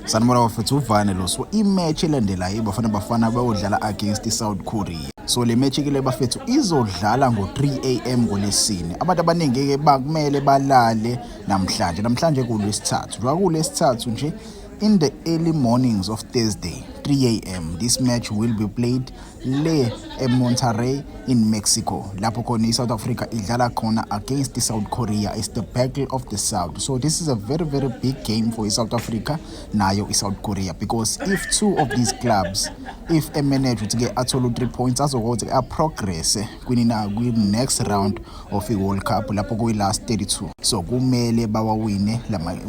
Sanibona bafethu uvane lo. So imatch elandelayo bafana bayodlala against South Korea. So le match ke le bafethu izodlala ngo-3 AM ngolesine. Abantu abaningi ke bakumele balale namhlanje kulesithathu. Kulesithathu nje in the early mornings of Thursday, 3 AM, this match will be played le Monterrey in Mexico. Lapho khona South Africa idlala khona against South Korea. It's the Battle of the South. So this is a very, very big game for South Africa nayo South Korea, because if two of these clubs, if a manage to get atolo 3 points, azokwazi a progress kwi next round of the World Cup lapho kuyi last 32. So kumele bawawine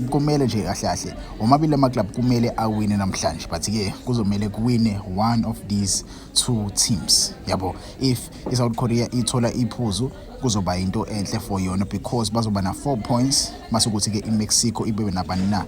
kumele nje kahle omabili ama club kumele awine namhlanje, but ke kuzomele kuwine one of these two teams. Yabo, if South Korea ithola iphuzu kuzoba into enhle for yona, because bazoba na 4 points masukuthi ke iMexico ibe nabani na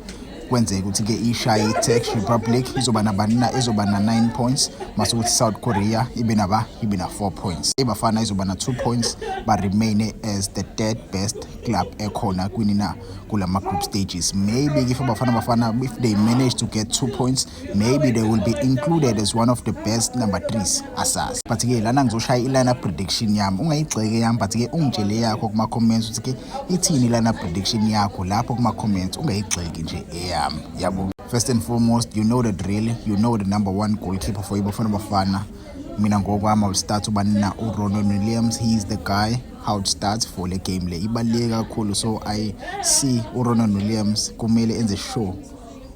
kwenzeka ukuthi ke ishaye Czech Republic izoba nabani na izoba na 9 points masukuthi South Korea ibe na 4 points. Ebafana izoba na 2 points but remain as the third best club ekhona kwinina kulama group stages. Maybe if bafana if they manage to get 2 points, maybe they will be included as one of the best number 3s asas. But ke lana ngizoshaya ilineup prediction yami, ungayigxeke yami, but ke ungitshele yakho kuma comments ukuthi ke ithini ilineup prediction yakho lapho kuma comments, ungayigxeki nje eyami. Yabo, first and foremost, you know the drill, you know the number 1 goalkeeper for Bafana. Mina ngokwami I will start ubani na uRonwen Williams. He is the guy how it starts for the game le ibaleke kakhulu. So I see uRonwen Williams kumele enze sure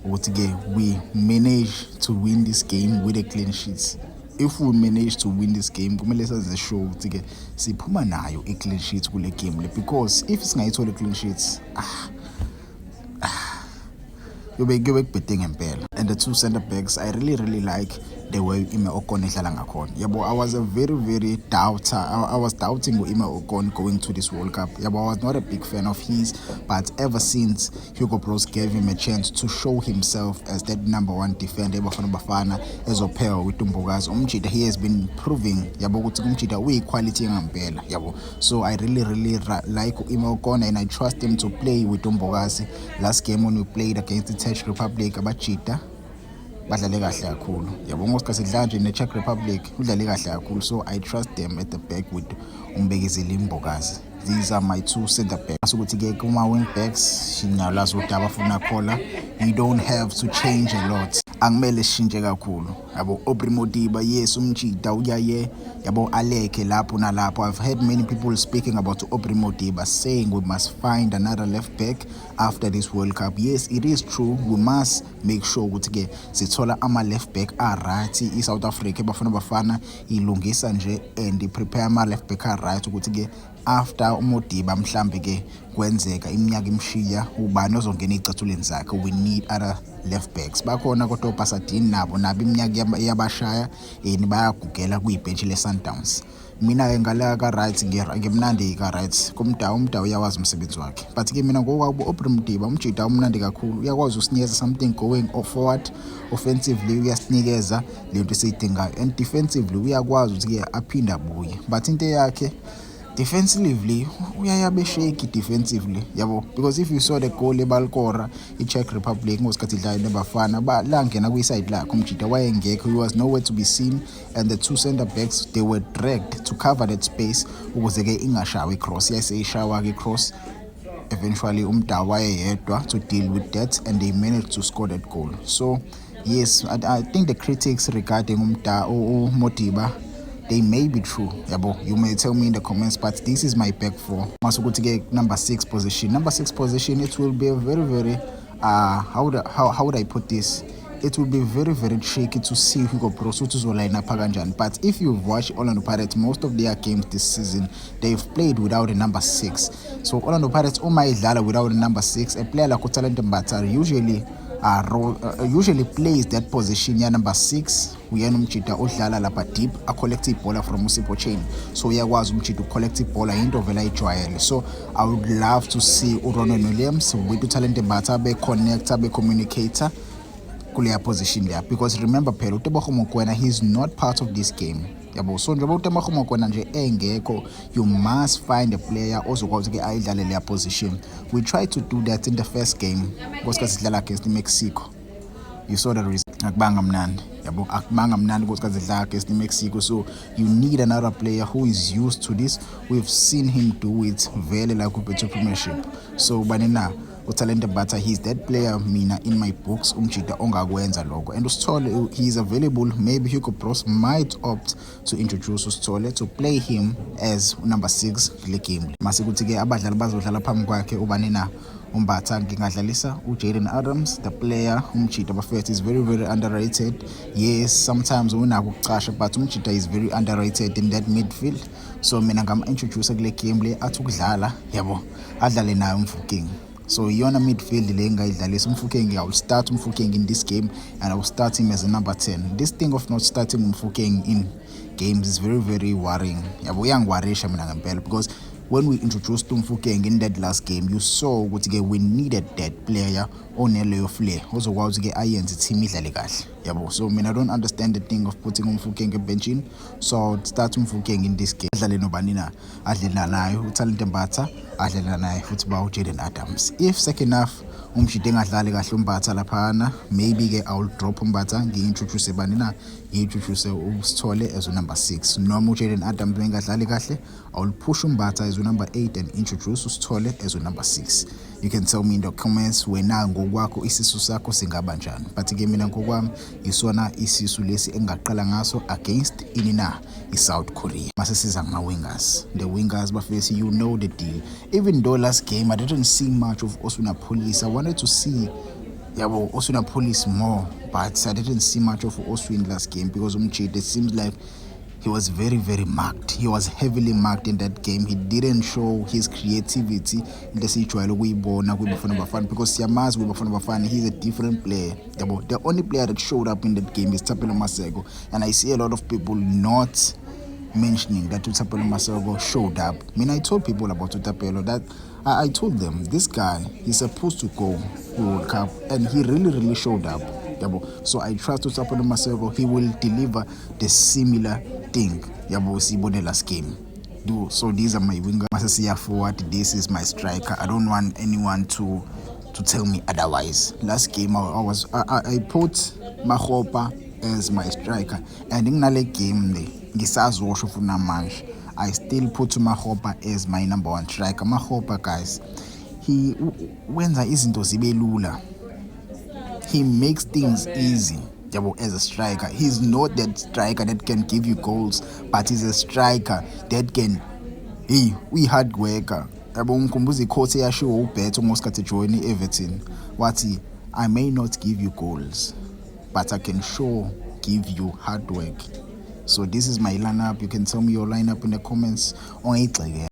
ukuthi ke we manage to win this game with a clean sheet. If we manage to win this game, kumele senze sure ukuthi ke siphuma nayo a clean sheet kule game le, because if singayithola clean sheets you'll be betting ngempela. And the two center backs, I really like the way Ime Okon edlala ngakhona. Yabo, I was a very doubter. I was doubting Ime Okon going to this World Cup. Yabo, I was not a big fan of his, but ever since Hugo Bros gave him a chance to show himself as that number 1 defender Bafana as a pair with Tumbogazi Umchita, he has been proving yabo ukuthi Umchita uyi quality ngempela. Yabo, so I really like Ime Okon, and I trust him to play with Tumbogazi. Last game when we played against the Czech Republic abachita badlale kahle kakhulu. Yabo, ngosikhathi sidlala nje ne Czech Republic udlale kahle kakhulu. So I trust them at the back with Umbegezeli Mbogazi. These are my two center backs. Ukuthi ke kuma wing backs shinalazo ukuthi abafuna khola, you don't have to change a lot. Angimele shintshe kakhulu. Yabo, Aubrey Modiba, yes, Umchita uyaye, yabo aleke lapho nalapho. I've heard many people speaking about Aubrey Modiba, saying we must find another left back after this World Cup. Yes, it is true. We must make sure ukuthi ke sithola ama left back right. South Africa bafana ilungisa nje and prepare ama left back right ukuthi ke after uModiba mhlambe ke kwenzeka iminyaka imshiya ubani ozongena ezicathuleni zakhe, we need other left backs. Bakhona kodwa Pasadena nabo iminyaka yabashaya bayagugela kwibench le Sundowns. Mina ke ngala ka right ngimnandi ka right umdawu uyawazi umsebenzi wakhe, but ke mina ngokwabo Aubrey Modiba Umchita umnandi kakhulu, uyakwazi usinikeza something going forward. Offensively uyasinikeza lento esiyidingayo, and defensively uyakwazi ukuthi ke aphinda abuye, but into yakhe defensively uyayabe shaky defensively. Yabo, because if you saw the goal ebalkora iCzech Republic ngosikhathi idlala nebafana balangena kwi-side lakhe Umchita wayengekho, he was nowhere to be seen, and the two center backs they were dragged to cover that space ukuze ke ingashawa icross. Yayiseyishawa ke cross, eventually umdawu wayeyedwa to deal with that, and they managed to score that goal. So yes, I think the critics regarding Modiba, they may be true. Yabo, you may tell me in the comments, but this is my back 4. Masukuthi ke number 6 position. Number 6 position, it will be a very how would I put this? It will be very tricky to see Hugo Bros to line up kanjani. But if you've watched Orlando Pirates, most of their games this season, they've played without a number 6. So Orlando Pirates uma idlala without a number 6, a player like Utalente Mbatha usually plays that position ya number 6. Uyena Umchita odlala lapha deep a collect ibhola from Usipho Chain, so uyakwazi Umchita ucollect ibhola into vela ijwayele. So I would love to see uRonwen Williams with Utalente Mbatha be connector, be communicator kuleya position there, because remember phela uTebogo Mokoena, he's not part of this game. Yabo, so njengoba uTebogo Mokoena nje engekho, you must find a player ozokwazi ke ayidlale leya position. We tried to do that in the first game ngosikhathi sidlala against Mexico. you saw the reason. Akubanga mnandi yabo, akubanga mnandi ukuthi kazidlala against Mexico. So you need another player who is used to this. We've seen him do it vele like uBethu Premiership. So banina uTalente Mbatha, he's that player mina in my books umjida ongakwenza lokho. And uSithole, he is available. Maybe Hugo Bros might opt to introduce uSithole to play him as number 6 kule game. Mase kuthi ke abadlali bazodlala phambi kwakhe ubanina uMbatha ngingadlalisa uJayden Adams, the player umjida bafethu is very very underrated. Yes, sometimes unako ukucasha, but umjida is very underrated in that midfield. So mina ngam-introduce kule game le athi ukudlala yabo adlale nayo uMfukeng. So iyona midfield le engayidlalisa uMfukeng. I will start uMfukeng in this game and I will start him as a number 10. This thing of not starting uMfukeng in games is very very worrying. Yabo uyangiwarisha mina ngempela, because when we introduced uMfukeng in that last game, you saw ukuthi we needed that player oneleyo flair ozokwazi ukuthi ayenze team idlale kahle yabo. So mina I don't understand the thing of putting uMfukeng benchini. So start uMfukeng in this game, adlale nobani na, adlale nayo uTalente Mbatha, adlale nayo futhi ba uJayden Adams. If second half umjida engadlali kahle uMbatha laphana, maybe ke I will drop uMbatha ngi-introduce bani na, ngi-introduce uSithole as number 6. Noma uJayden Adams engadlali kahle, I will push uMbatha as number 8 and introduce uSithole as number 6. You can tell me in the comments wena ngokwakho isisu sakho singaba njani, but ke mina ngokwami isona isisu lesi engaqala ngaso against inina iSouth Korea. Mase siza ngama-wingers, the wingers bafesi, you know the deal. Even though last game I didn't see much of Oswin Police, I wanted to see Oswin Police more, but I didn't see much of Oswin last game because umjida, it seems like he was very very marked. He was heavily marked in that game. He didn't show his creativity in the situation ukuyibona kwiBafana Bafana, because siyamazi kwiBafana Bafana he's a different player. The only player that showed up in that game is Thapelo Maseko, and I see a lot of people not mentioning that Thapelo Maseko showed up. I mean, I told people about Thapelo that I told them this guy, he's supposed to go to World Cup, and he really showed up. So I trust Thapelo Maseko, he will deliver the similar thing sibone last game. So these are my wingers. Masasiya forward, this is my striker. I don't want anyone to tell me otherwise. Last game I put Makgopa as my striker, and in that game ngisazosho funa manje I still put Makgopa as my number 1 striker. Makgopa, guys, he wenza izinto zibe lula. He makes things easy as a striker. He's not that striker that can give you goals, but he's a striker that can we hard worker. Ngikhumbula iquote eyashiwo uBethu ngosikhathi join Everton wathi, I may not give you goals, but I can give you hard work. So this is my lineup. You can tell me your lineup in the comments.